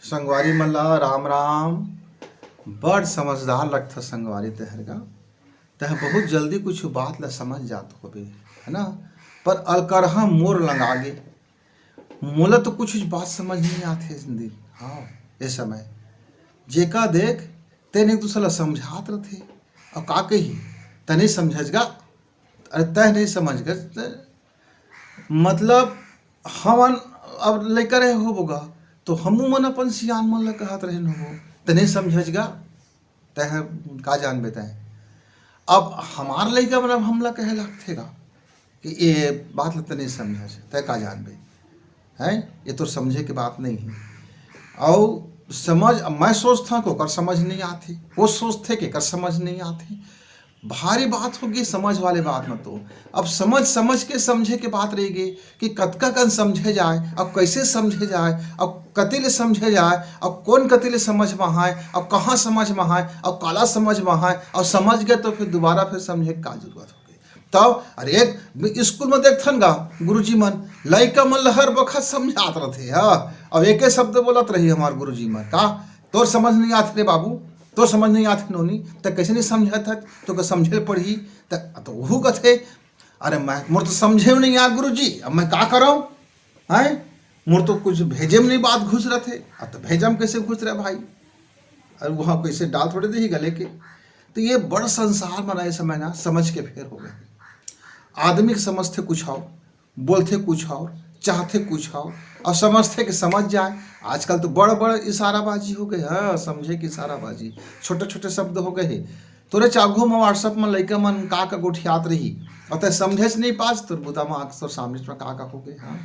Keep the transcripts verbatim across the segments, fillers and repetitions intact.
संगवारी मन ला राम राम। बड़ समझदार लगथा संगवारी तहर गा। तह बहुत जल्दी कुछ बात ला समझ जात होबे, है ना? पर अलकरहा मोर लंगा गे, मोला तो कुछ बात समझ नहीं आथे जिंदगी। हाँ, ये समय जेका देख तेन एक दूसर ला समझात रथे। अब का कही, तने समझ गा, अरे तह नहीं समझ गा, त-, मतलब हमन अब लइका रहे होबो गा, तो हमू मन अपन सियान मन ला कहत रहेन होबो, तने समझ गा, तह का जानबे तह। अब हमार लइका मन अब हमला कहे लागथे गा कि ये बात ला तने समझ, तह का जानबे, हैं? ये तो समझे के बात नहीं है। अउ समझ, अब मैं सोचथंव कि ओकर समझ नहीं आथे, वो सोचथे कि एकर समझ नहीं आथे। भारी बात हो गई समझ वाले बात में तो। अब समझ, समझ के समझे के बात रह गई कि कतका कन समझे जाए, अब कैसे समझे जाए, अब कति ले समझे जाए, अब कौन कति ले समझ में आए, अब कहाँ समझ में आए, अब काला समझ में आए, अब समझ गए तो फिर दोबारा फिर समझे के का जरूरत हो गई। तब अरे एक स्कूल में देखथन गा गुरुजी मन, लइका मन ल हर बखत समझात रथे, हाँ, अब एके शब्द बोलत रही हमार गुरुजी मन, का तोर समझ नहीं आथे रे बाबू, तोर समझ नहीं आथे नोनी, त कैसे नहीं समझत है, तो का समझे ल पड़ही, त तो वहू कथे, अरे मैं, मोर तो समझे में नहीं आ गुरुजी, अब मैं का करव, हैं? मोर तो कुछ भेजे में नहीं बात घुस रथे, अब तो भेजा में कैसे घुस रहे भाई, अरे वहाँ कैसे डाल थोड़े देही गले के। तो ये बड़ संसार बना ये समय ना, समझ के फेर हो गए। आदमी के समझथे कुछ और, बोलथे कुछ और, चाहथे कुछ और, और समझथे कि समझ जाए। आजकल तो बड़ बड़ इशाराबाजी हो गए, हाँ, समझे कि इशाराबाजी, छोटे छोटे शब्द हो गए हे। तोरे चाघू में WhatsApp में लइका मन का का गोठियात रही, और तय समझे से नहीं पास, तोर बुता में आके तोर सामने में का का हो गए, हाँ।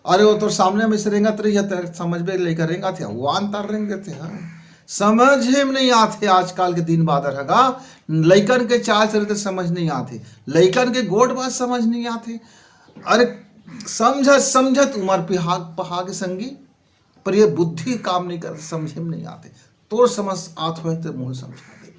अरे वो तोर सामने में से रेंगत रही है, तय समझबे लइका रेंगत है, वो अंतर रेंग देते हैं। समझे में नहीं आथे आजकल के दिन बादर हगा, लइकन के चाल चलते समझ नहीं आथे, लइकन के गोठ बात समझ नहीं आथे। अरे समझत समझत उमर पिहाग पहागे संगी, पर ये बुद्धि काम नहीं करत, समझे में नहीं आथे। तोर समझ आत होए तो मुझे समझा दे।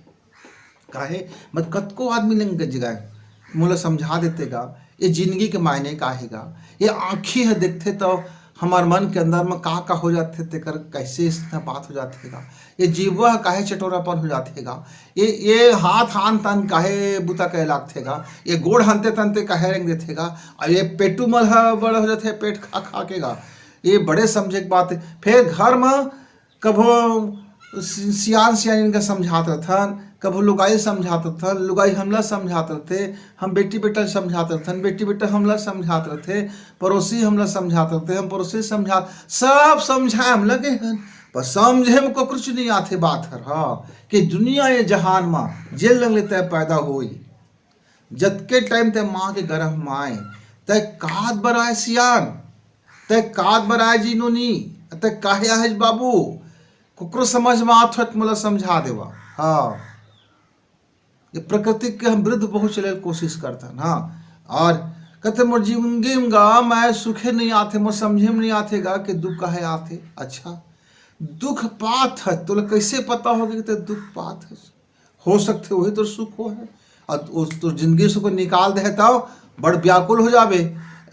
काहे मत कतको आदमी लेंगे जगाए, मोला समझा देते गा, ये जिंदगी के मायने का हे गा। ये आँखी है देखते तो हमार मन के अंदर में का का हो जाथे, तेकर कैसे इतना बात हो जाथे गा। ये जीवा ह काहे चटोरापन हो जाथे गा। ये, ये हाथ हान तन काहे बुता कहे लागथे गा। ये गोड़ हनते तनते काहे रेंग देथे गा। और ये पेटू मल ह बड़ हो जाथे, पेट खा खा के गा। ये बड़े समझे के बात है। फिर घर में कभो सि-, सियान सियानिन का समझात रथन, कभो लुगाई समझात रथन, लुगाई हमला समझात रथे, हम बेटी बेटा समझात रथन, बेटी बेटा हमला समझात रथे, पड़ोसी हमला समझात रथे, हम पड़ोसी समझात, सब समझाए हम लगे हन। पर समझे में को कुछ नहीं आथे बात हर, हाँ, कि दुनिया ये जहान मा जेन लंग ले तय पैदा होई, जतके टाइम तय माँ के गर्भ में आए, तय काद बर आए सियान, तय काद बर आए जी नोनी, तय काहे आहे बाबू, कुकरो समझ में आत होत मोला समझा देवा। हाँ, ये प्रकृति के हम विरुद्ध बहुत चले कोशिश करथन। हाँ, और कहते मोर जिंदगी में गा मैं सुखे नहीं आथे, मोर समझे में नहीं आथे गा कि दुख काहे आथे। अच्छा, दुख पात है, तोला कैसे पता होगे कि तय दुख पात है? हो सकथे वही तोर सुख हो है, और उस तोर जिंदगी से कोई निकाल दे है तब बड़ व्याकुल हो जाबे।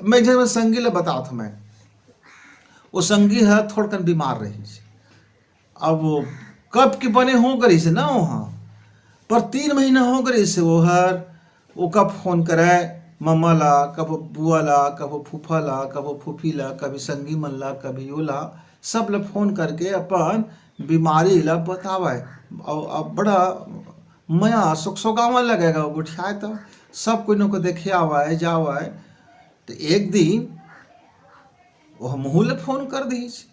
मैं जब संगी ले बतात हूँ मैं, वो संगी है थोड़कन बीमार रही, अब वो कब के बने हो करिस ना वहाँ, पर तीन महीना हो करिस वो हर, ओका फोन करे, मम्मा ला, कभो बुआ ला, कभो फूफा ला, कभो फूफी ला, कभी संगी मन ला, कभी ओला, सब ला फोन करके अपन बीमारी ला बतावे। और अब बड़ा मया सोक सोगावा लगेगा, वो गोठियाए तो सब कोई को देखे आवे जावे। तो एक दिन वो मुहू ले फोन कर दीस,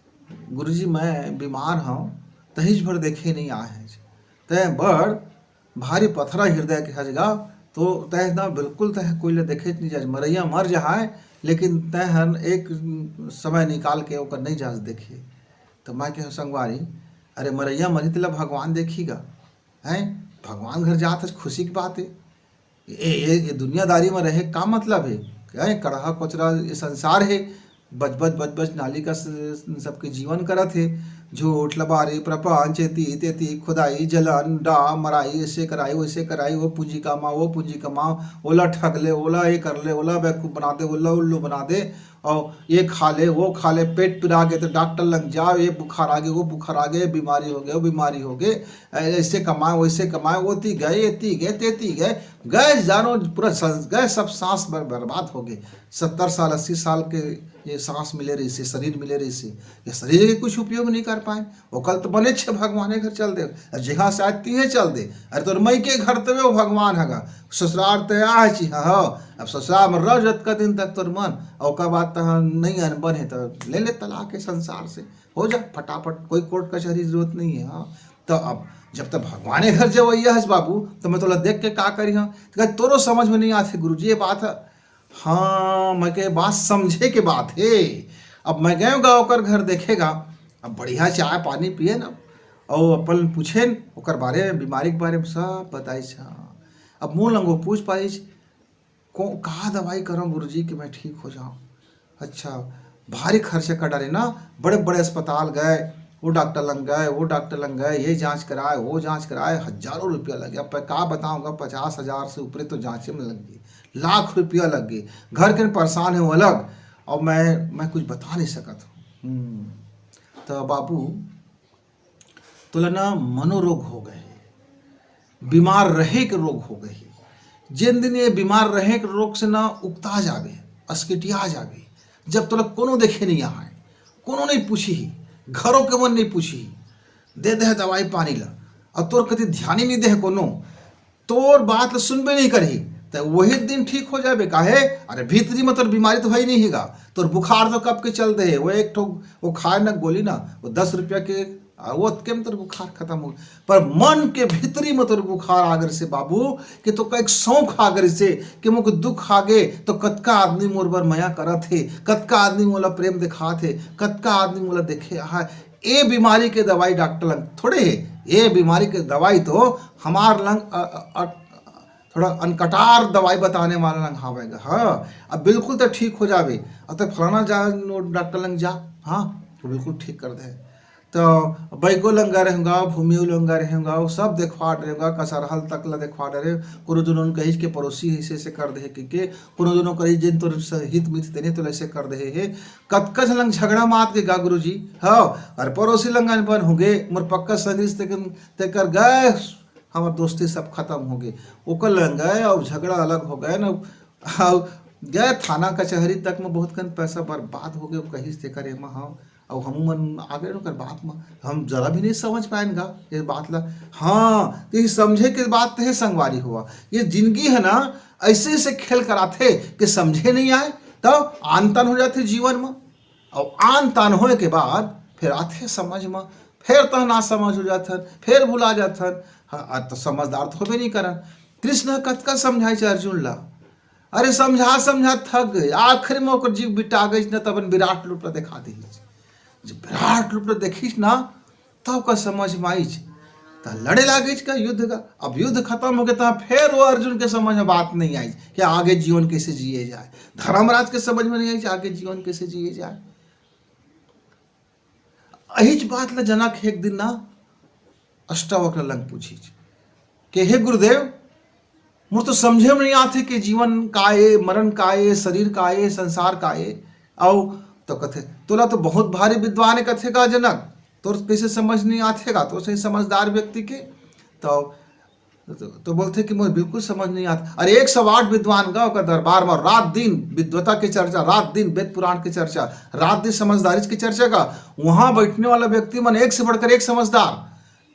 गुरुजी मैं बीमार हूँ, तहिज भर देखे नहीं आए हैं, तय बड़ भारी पथरा हृदय के हजगा, तो तह ना बिल्कुल तह कोई ले देखे नहीं जाए, मरैया मर जहाए, लेकिन तह हन एक समय निकाल के ओकर नहीं जास देखे। तो मैं कह संगवारी, अरे मरैया मरी तेला भगवान देखी गा, हैं? भगवान घर जात है, खुशी की बात है। ये, ये, ये दुनियादारी में रहे का मतलब है? हैं? कड़हा कोचरा ये संसार है, बच बच बच बच नाली का स-, सबके जीवन करत हे। झूठ लबारी प्रपंच एती तेती खुदाई जलन डा मराई, ऐसे कराई वैसे कराई, वो पूंजी कमा वो पूंजी कमाओ, ओला ठग ले, ओला ये कर ले, ओला बेवकूफ बना दे, ओला उल्लू बना दे, और ये खा ले, वो खा ले, पेट पिरा गे तो डॉक्टर लंग जाओ, ये बुखार आ गे, वो बुखार आ गे, बीमारी हो गे, वो बीमारी हो गे, ऐसे कमाए, वैसे कमाए, ओती गए, एती गए, तेती गए, गए जानो पूरा संस-, गए सब सांस बर-, बर्बाद हो गे। सत्तर साल, अस्सी साल के ये सांस मिले रहिसे, शरीर मिले रहिसे, ये शरीर के कुछ उपयोग नहीं कर पाए, ओकर तो बने छे भगवाने घर चल दे, और जहाँ से आज तिहे चल दे। अरे तोर मई के घर तवे वो भगवान हगा, ससुराल ते आए छी, हाँ, हाँ। अब ससुराल में रह जतका दिन तक तोर मन, और ओकर बाद तहाँ नहीं अनबन है तो ले ले तलाक के संसार से, हो जा फटाफट, कोई कोर्ट कचहरी जरूरत नहीं है। हाँ, तो अब जब तक भगवाने घर जवैया हस बाबू, तो मैं तोला देख के का करी? हाँ, तो कहे, तोरो समझ में नहीं आथे गुरुजी ये बात है। हाँ, मैं कहे बात समझे के बात है। अब मैं गए गा ओकर घर देखे गा, अब बढ़िया चाय पानी पिए ना, और अपन पूछे न ओकर बारे में, बीमारी के बारे में सब बताइस। हाँ, अब मोर लंग वो पूछ पाइस, को का दवाई करौं गुरुजी कि मैं ठीक हो जाऊं? अच्छा, भारी खर्चा कर डारे ना, बड़े बड़े अस्पताल गए, वो डॉक्टर लंग गए, वो डॉक्टर लंग गए, ये जांच कराए, वो जांच कराए, हजारों रुपया लगे। अब मैं का बताऊंगा, पचास हजार से ऊपरे तो जांचे में लग गई, लाख रुपया लग गई। घर के परेशान है वो अलग, और मैं मैं कुछ बता नहीं सकत हूँ। हम्म, तो बाबू, तोला ना मनोरोग हो गए हे, बीमार रहे के रोग हो गए हे। जेन दिन ये बीमार रहे के रोग से ना उकता जाबे, असकिटिया जाबे, जब तोला कोनो देखे नहीं आए, कोनो नहीं पूछी ही, घरों के मन नहीं पूछी ही, दे दे दवाई पानी ला, और तोर कति ध्यान ही नहीं दे कोनो, तोर बात ल सुनबे नहीं करही, त वही दिन ठीक हो जाबे। काहे? अरे भीतरी में तोर बीमारी तो है ही नहीं गा, तोर बुखार तो कब के चल दे हे। वो एक ठो वो खाए ना गोली ना, वो दस रुपया के, आ, वो ओतके में तोर बुखार खत्म हो। पर मन के भीतरी में तोर बुखार आ गे से बाबू, कि तो एक शौक आ गे से कि मोके दुख आ गे तो कतका आदमी मोर बर मया करत हे, कतका आदमी मोला प्रेम दिखात हे, कतका आदमी मोला देखे आए। ए बीमारी के दवाई डॉक्टर लंग थोड़े हे, ए बीमारी के दवाई तो हमार लंग अ, अ, अ, थोड़ा अनकटार दवाई बताने वाला लंग हावे गा। हाँ, अब बिल्कुल तो ठीक हो जाबे। अब तो फलाना जा, नो डॉक्टर लंग जा, हाँ, वो बिल्कुल ठीक कर दे। तो बैगो लंग गा रहेंगा, भूमियो लंग गा रहेंगा, वो सब देखवा डरेंगा, कसरहल तक ला देखवा डरे। कोनो जनो कहिस के पड़ोसी ऐसे ऐसे कर दे हे कि के, कोनो जनो कहिस जिन तोर स-, हित मित तेने तो ऐसे कर दे हे। कतका झन लंग झगड़ा मात के गा गुरुजी, हाँ, और पड़ोसी लंग अनबन हो गे, मोर पक्का संगी तेकर, तेकर गए, हमर दोस्ती सब खत्म हो गे। ओकर लंग गए और झगड़ा अलग हो गए ना, और गए थाना कचहरी तक में बहुत कन पैसा बर्बाद हो गे, कहिस तेकर एमा, हाँ, और हमू मन आ गए ओकर बात में, हम जरा भी नहीं समझ पाएन गा ये बात ला। हाँ, तो ये समझे के बात तो है संगवारी हुआ, ये जिंदगी है ना, ऐसे ऐसे खेल कराथे कि समझे नहीं आए, तब आन तान हो जाथे जीवन में। और आन तान होए के बाद फिर आथे समझ में, फिर तह ना समझ हो जाथन, फिर भुला जाथन। हाँ, आज तो समझदार तो होबे नहीं करन। कृष्ण ह कतका समझाइस अर्जुन ला, अरे समझा समझा थक गए, आखिर में ओकर जीव बिटा गइस न, तब विराट रूप ला दिखा दिस। जब विराट रूप ला देखिस ना, तब का समझ में आइस, त लड़े लागिस का युद्ध का। अब युद्ध खत्म हो गया, त फिर वो अर्जुन के समझ में बात नहीं आइस कि आगे जीवन कैसे जिए जाए। धर्मराज के समझ में नहीं आइस आगे जीवन कैसे जिए जाए। अहिच बात ला जनक एक दिन ना अष्टावक्र लंग पूछिस के, हे गुरुदेव, मोर तो समझे में नहीं आथे कि जीवन का ए, मरण का ए, शरीर का ए, संसार का ए। अउ तो कथे, तोला तो बहुत भारी विद्वान है कथे का जनक, तोर कैसे समझ नहीं आथे का, तोर सही समझदार व्यक्ति के। तो, तो, तो बोलथे कि मोर बिल्कुल समझ नहीं आथे। अरे एक सौ आठ विद्वान गा ओकर दरबार में, रात दिन विद्वता के चर्चा, रात दिन वेद पुराण के चर्चा, रात दिन समझदारी के चर्चा का। वहाँ बैठने वाला व्यक्ति मन एक से बढ़कर एक समझदार,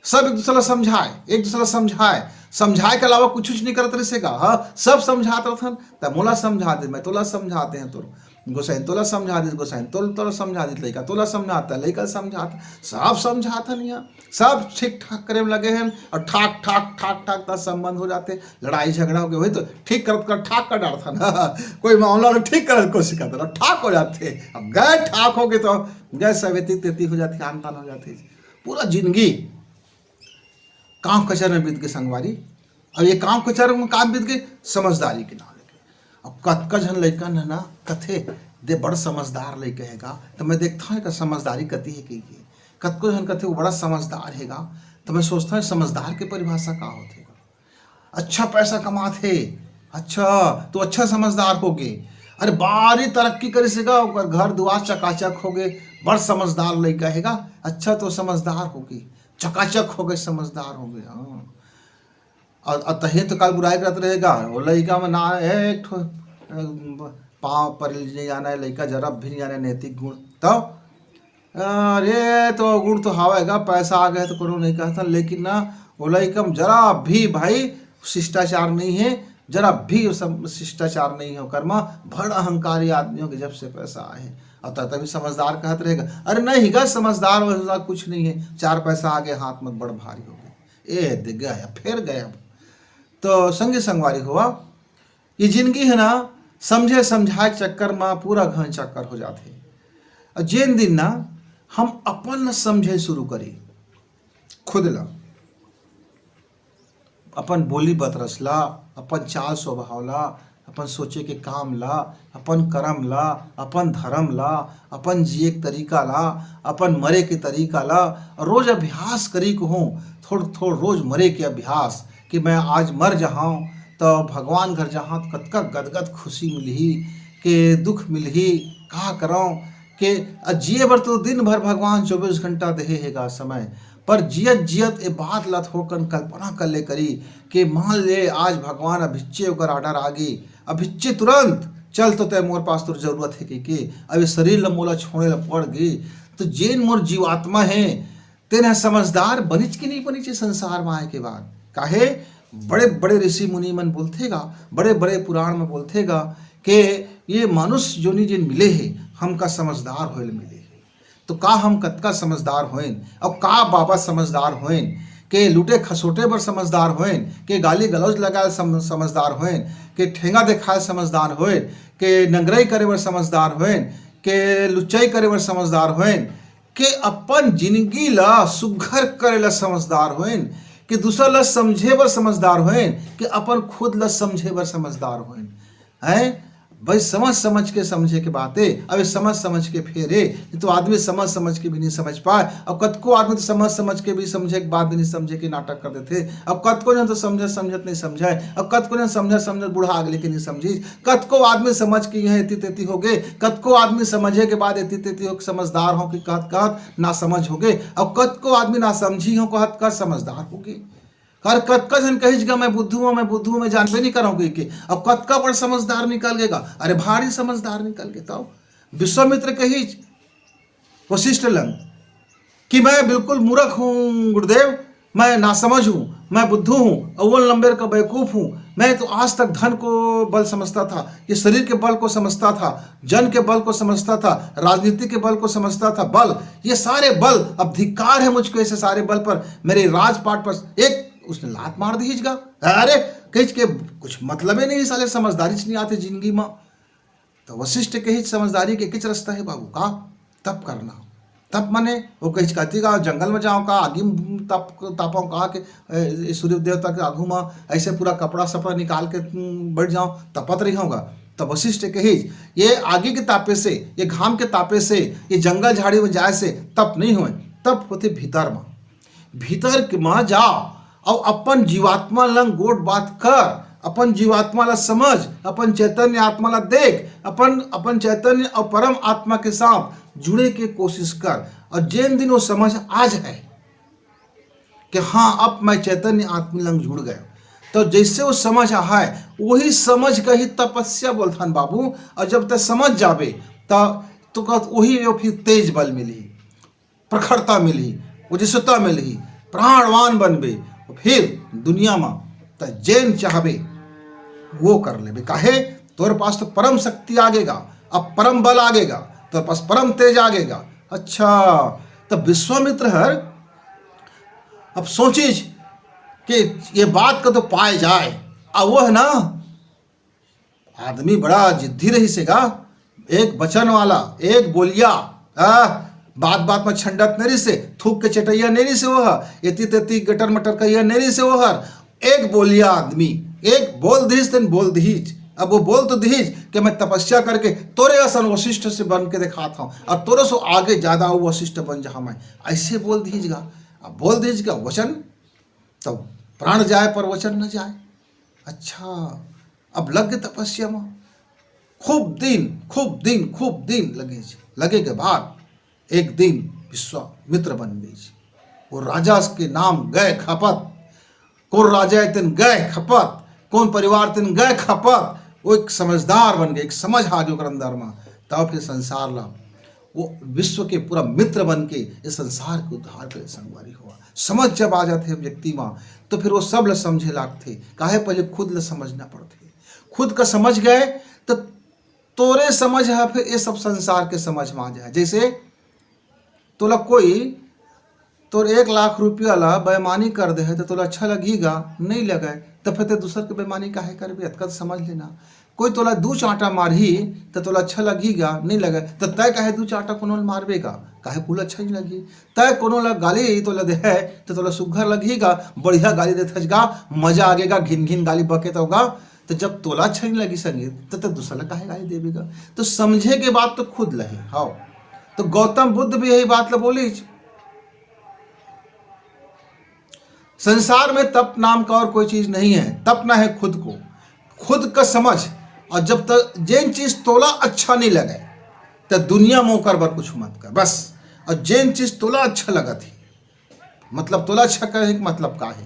सब एक दूसरे ला समझाए, एक दूसरे ला समझाए, समझाए के अलावा कुछ नहीं करत रहिसे गा। हाँ, सब समझात रथन, त मोला समझा दे, मैं तोला समझाते हैं, तोर गोसाइन तोला समझा दिस, गोसाइन तोल तोला समझा दिस, लइका तोला समझाता, लइका समझाता, सब समझाथन यहाँ, सब ठीक ठाक करे में लगे हैं। और ठाक ठाक ठाक ठाक तक संबंध हो जाते, लड़ाई झगड़ा हो गया, वही तो ठीक करत कर ठाक कर डालथन। कोई मामला ला ठीक करे के कोशिश करता, ठाक हो जाते। अब गए ठाक हो गए तो गए सवेती तेती हो जाती, आन तान हो जाती। पूरा जिंदगी काम कचर में बीत गए संगवारी। अब ये काम कचर में काम बीत गए, समझदारी के नाम लेके। अब कतका झन लइका न ना कथे, दे बड़ समझदार लइका हे गा, तो मैं देखता हूँ एकर समझदारी कति हे कहिके। कतको झन कथे वो बड़ा समझदार हे गा, तो मैं सोचता हूँ समझदार के परिभाषा का होथे गा। अच्छा पैसा कमात हे, अच्छा, तो अच्छा समझदार हो गे। अरे, बारी तरक्की करिस हे गा, ओकर घर दुआर चकाचक हो गे, बड़ समझदार लइका हे गा। अच्छा, तो समझदार हो गे, चकाचक हो गे, समझदार हो गे, हाँ। अउ, अउ तहीं तो काल बुराई करत रहे गा, वो लइका में ना हे एक ठो, अ, पाँव पर नहीं जाना हे लइका, जरा भी नहीं जाना हे नैतिक गुण। तब अरे, तो गुण तो हवय गा, पैसा आ गे हे तो कोनो नहीं कहत, लेकिन ना, वो लइका म जरा भी भाई शिष्टाचार नहीं हे, जरा भी वो सब शिष्टाचार नहीं हे ओकर म, बड़ अहंकारी आदमी हो गे जब से पैसा आए हे। अउ त-, तभी समझदार कहत रहे गा, अरे नहीं गा, समझदार वैसा कुछ नहीं हे, चार पैसा आ गे हाथ में, बड़ भारी हो गे। ए दे गया, फेर गया। तो संगी संगवारी हो, ये जिनगी हे ना, समझे समझाए के चक्कर म पूरा घन चक्कर हो जाथे। अउ जेन दिन ना हम अपन ल समझे शुरू करी, खुद ल, अपन बोली बतरस ल, अपन चाल स्वभाव ल, अपन सोचे के काम ल, अपन करम ल, अपन धरम ल, अपन जिए के तरीका ल, अपन मरे के तरीका ल, रोज अभ्यास करी कहूँ, थोड़ थोड़ रोज मरे के अभ्यास, कि मैं आज मर जहँव, त भगवान घर जहँव, त कतका गदगद खुशी मिलही, के दुख मिलही, का करँव, के अ, जिए बर तो दिन भर भगवान चौबीस घंटा देहे हे गा समय, पर जियत जियत ए बात ला थोकन कल्पना कर ले करी, के मान ले आज भगवान अभिच्चे ओकर order आ गे, अभिच्चे तुरंत, "चल तो तय मोर पास तोर जरूरत हे," कहिके, अब ये शरीर ला मोला छोड़े ला पड़ गे, तो जेन मोर जीवात्मा हे, तेन ह समझदार बनिच कि नहीं बनिच ए संसार म आए के बाद? काहे बड़े-बड़े ऋषि मुनि मन बोलथे गा, बड़े-बड़े पुराण म बोलथे गा के ये मानुष जोनी जेन मिले हे, हमका समझदार होए ल मिले हे। तो का हम कतका समझदार होइन? अउ का बाबा समझदार होइन? के लूटे खसोटे बर समझदार होइन? के गाली गलौज लगाए सम-, समझदार होइन? के ठेंगा देखाए समझदार होइन? के नंगरई करे बर समझदार होइन? के लुच्चई करे बर समझदार होइन? के अपन जिनगी ला सुग्घर करे ला समझदार होइन, के दूसर ला समझे बर समझदार होइन, के अपन खुद ला समझे बर समझदार होइन। हैं? भाई, समझ समझ के समझे के बात हे। अब ये समझ समझ के फेर हे, नहीं तो आदमी समझ समझ के भी नहीं समझ पाए। अब कतको आदमी तो समझ समझ के भी समझे के बाद भी नहीं समझे के नाटक कर देथे। अब कतको जन तो समझत समझत नहीं समझय, अब कतको जन समझत समझत बूढ़ा अगले के नहीं समझिस। कतको आदमी समझ के इहाँ एती तेती हो गे, कतको आदमी समझे के बाद एती तेती हो के समझदार हो के कहत कहत ना समझ हो गे, अउ कतको आदमी ना समझी हो कहत कहत समझदार हो गे। कर कतका झन कहिस गा, "मैं बुद्धू हूँ, मैं बुद्धू हूँ, मैं जानबे नहीं करँव," कहिके। अब कतका बड़ समझदार निकल गे गा, अरे भारी समझदार निकल गे। तब विश्वामित्र कहिस, वशिष्ठ लंग कि मैं बिल्कुल मूर्ख हूँ गुरुदेव, मैं नासमझ हूँ, मैं बुद्धू हूँ, अव्वल नंबर का बेवकूफ़ हूँ। मैं तो आज तक धन को बल समझता था, ये शरीर के बल को समझता था, जन के बल को समझता था, राजनीति के बल को समझता था, बल, ये सारे बल, अब धिक्कार है मुझको ऐसे सारे बल पर, मेरे राजपाट पर। एक उसने लात मार दीहिस गा। अरे, कहिस के कुछ मतलब ही नहीं, साले समझदारी च नहीं आते जिंदगी में। तो वशिष्ठ के ही समझदारी के किच रास्ता है बाबू का? तप करना। तप माने वो कहिच कहती का जंगल में जाओ का, आगी में तप, तपो का के, ए, सूर्य देवता के आगू में ऐसे पूरा कपड़ा सपड़ा निकाल के, उम, बैठ जाओ, तपत रही होगा। तो वशिष्ठ के ही ये आगी के तापे से, ये घाम के तापे से, ये जंगल झाड़ी में जाए से तप नहीं होए। तप होते भीतर में। भीतर के म जा अउ अपन जीवात्मा लंग गोठ बात कर, अपन जीवात्मा ला समझ, अपन चैतन्य आत्मा ला देख, अपन, अपन चैतन्य अउ परम आत्मा के साथ जुड़े के कोशिश कर। अउ जेन दिन वो समझ आ जाए कि हाँ, अब मैं चैतन्य आत्मा लंग जुड़ गया, तो जैसे वो समझ आए, वही समझ का ही तपस्या बोलथन बाबू। अउ जब तक समझ जाबे, त, तो कहत वही वो फिर तेज बल मिली। प्रखरता मिलही, ओजस्वता मिलही, प्राणवान बनबे, फिर दुनिया म त जेन चाहबे वो कर लेबे। काहे? तोर पास तो परम शक्ति आगेगा, अब परम बल आगेगा, तोर पास परम तेज आगेगा। अच्छा, त विश्वामित्र हर अब सोचिस कि ये बात का तो पाए जाए, अउ वो है ना, आदमी बड़ा जिद्दी रहिस हे गा, एक बचन वाला, एक बोलिया, आ, बात बात में छंडत नहीं रहिस हे, थूक के चटैया नहीं रहिस हे वो हर, एती तेती गटर मटर कहिया नहीं रहिस हे वो हर, एक बोलिया आदमी, एक बोल दिहिस तेन बोल दिहिस। अब वो बोल तो दिहिस कि मैं तपस्या करके तोरे असन वशिष्ठ से बन के दिखात हूँ, अउ तोरे से आगे ज्यादा वो वशिष्ठ बन जहाँ मैं, ऐसे बोल दिहिस गा। अब बोल दिहिस गा वचन, तो प्राण जाए पर वचन न जाए। अच्छा, अब लग गए तपस्या में। खूब दिन, खूब दिन, खूब दिन लगे। लगे के बाद एक दिन विश्वामित्र बन गई। वो राजा के नाम गए खपत, कोन राजा हे तेन गए खपत, कोन परिवार तेन गए खपत। वो एक समझदार बन गए, एक समझ आ गए ओकर अंदर में। तब फिर संसार ला वो विश्व के पूरा मित्र बन के ये संसार के उद्धार करे संगवारी हो। समझ जब आ जाथे व्यक्ति में, तो फिर वो सब ला समझे लागथे। काहे, पहले खुद ला समझना पड़थे। खुद का समझ गए तो तोरे समझ ह फिर ये सब संसार के समझ में आ जाए। जैसे तोला कोई तोर एक लाख रुपया ला बेईमानी कर दे हे, तो तोला अच्छा लगही गा? नहीं लगे। तो फिर ते दूसर के बेईमानी काहे करबे? अतका तो समझ लेना। कोई तोला दू चांटा मारही, तो तोला अच्छा लगही गा? नहीं लगे। तो तय काहे दू चांटा कोनो ल मारबे गा? काहे कुल अच्छा नहीं लगही। तय कोनो ला गाली तोला दे हे, तो तोला सुग्घर लगही गा? बढ़िया गाली देथस गा, मजा आगे गा, घिन घिन गाली बके तो गा। तो जब तोला अच्छा नहीं लगी संगीत, तो ते दूसर ला काहे गाली देबे गा? तो समझे के बात तो खुद लहे। हाँ, तो गौतम बुद्ध भी यही बात ला बोलिस। संसार में तप नाम का और कोई चीज नहीं है। तपना है खुद को, खुद का समझ। और जब तक जेन चीज तोला अच्छा नहीं लगे, तो दुनिया में ओकर बर कुछ मत कर, बस। और जेन चीज तोला अच्छा लगत हे, मतलब तोला अच्छा कहे के मतलब का हे?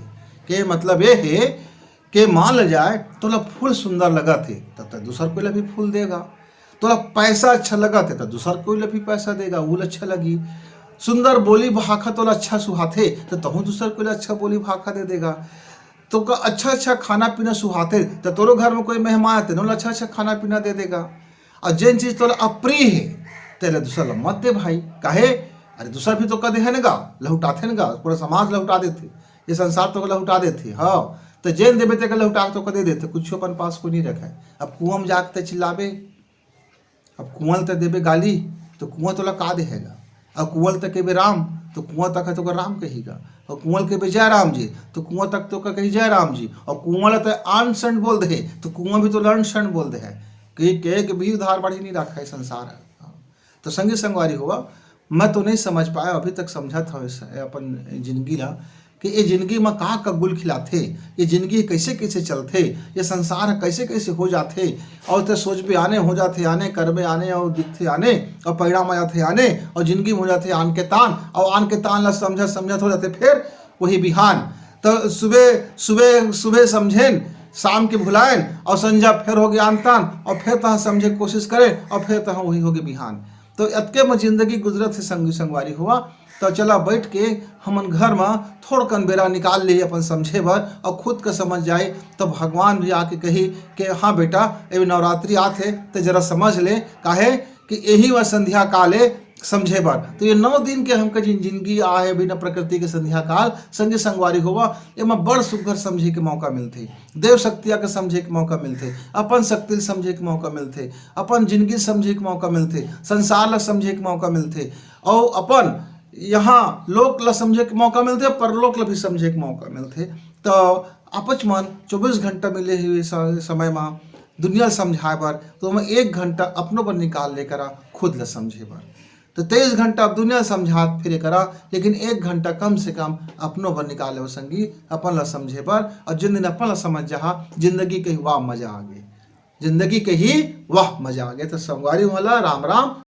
के मतलब ये हे के मान ले जाए तोला फूल सुंदर लगत हे, त ते दूसर कोई ला भी फूल देगा। तोला पैसा अच्छा लगत हे, त दूसर कोई ला भी पैसा देगा, वो ला अच्छा लगी। सुंदर बोली भाखा तोला अच्छा सुहाथे, त तहूँ दूसर कोई ला अच्छा बोली भाखा दे देगा। तोका अच्छा अच्छा खाना पीना सुहाथे, त तोरो घर में कोई मेहमान आए, तेनो ला अच्छा अच्छा खाना पीना दे देगा। और जेन चीज तोला अप्रिय हे, तेला दूसर ला मत दे भाई। काहे? अरे दूसर भी तो कदे हे न गा, लहुटाथे न गा, पूरा समाज लहुटा देथे, ये संसार तो लहुटा देथे। हाँ, तो जेन देबे तेकर लहुटा के तो कदे देथे, कुछ अपन पास कोई नहीं रखे। अब कुआं में जाके ते चिल्लाबे, अब कुआं ल ते देबे गाली, तो कुआं तोला का देहेगा? अब कुआं ल ते कहिबे राम, तो कुआं तक है तो राम कहिगा। और कुआं ल कहिबे जय राम जी, तो कुआं तक तो कही जय राम जी। और कुआं ल ते अनशन बोल दे, तो कुआं भी तो अनशन बोल दे है। कि के के भी उधार बाढ़ी नहीं रखा है संसार है। तो संगी संगवारी हुआ, मैं तो नहीं समझ पाया, अभी तक समझत हवं इस, अपन जिंदगी ला, कि ये जिंदगी में का का गुल खिलाथे, ये जिंदगी कैसे कैसे चलथे, ये संसार ह कैसे कैसे हो जाथे। और ते सोचबे आने हो जाथे आने, करबे आने और दिखथे आने, और परिणाम आ जाथे आने, और जिंदगी में हो जाथे आन के तान, और आन के तान ला समझत समझत हो जाथे फिर वही बिहान। तो सुबह सुबह सुबह समझेन, शाम के भुलाएन, और संझा फिर हो गया आन तान, और फिर तहाँ समझे के कोशिश करें, और फिर तहाँ वही हो गया बिहान। तो अतके में जिंदगी गुजरत हे संगी संगवारी हुआ। तो चला बैठ के हमन घर में थोड़कन बेरा निकाल ले अपन समझे बर, और खुद का समझ जाए। तो भगवान भी आके कही कि हाँ बेटा, ये नवरात्रि आथे, ते जरा समझ ले, काहे कि यही वह संध्या काल ए समझे बर। तो ये नौ दिन के हमका जिन जिंदगी आहे बिना प्रकृति के संध्या काल, संगी संगवारी होवा, एमा बड़ सुग्घर समझे के मौका मिलथे। देव शक्तिया के समझे के मौका मिलथे, अपन शक्ति ल समझे के मौका मिलथे, अपन जिंदगी ल समझे के मौका मिलथे, संसार ला समझे के मौका मिलथे, और अपन यहाँ लोक ला समझे के मौका मिलथे, परलोक ला भी समझे के मौका मिलथे। तो आपच मन चौबीस घंटा मिले हुए स-, समय मा दुनिया ल समझाए बर, तो ओमा एक घंटा अपनो बर निकाल ले करा खुद ला समझे बर। तो तेईस घंटा अब दुनिया ल समझात फिरे करा, लेकिन एक घंटा कम से कम अपनो बर निकाल लेव संगी, अपन ला समझे बर। और जिन दिन अपन ला समझ जाहा, जिंदगी कही वाह मजा आ गे, जिंदगी कही वाह मजा आ गे। तो संगवारी वाला राम राम।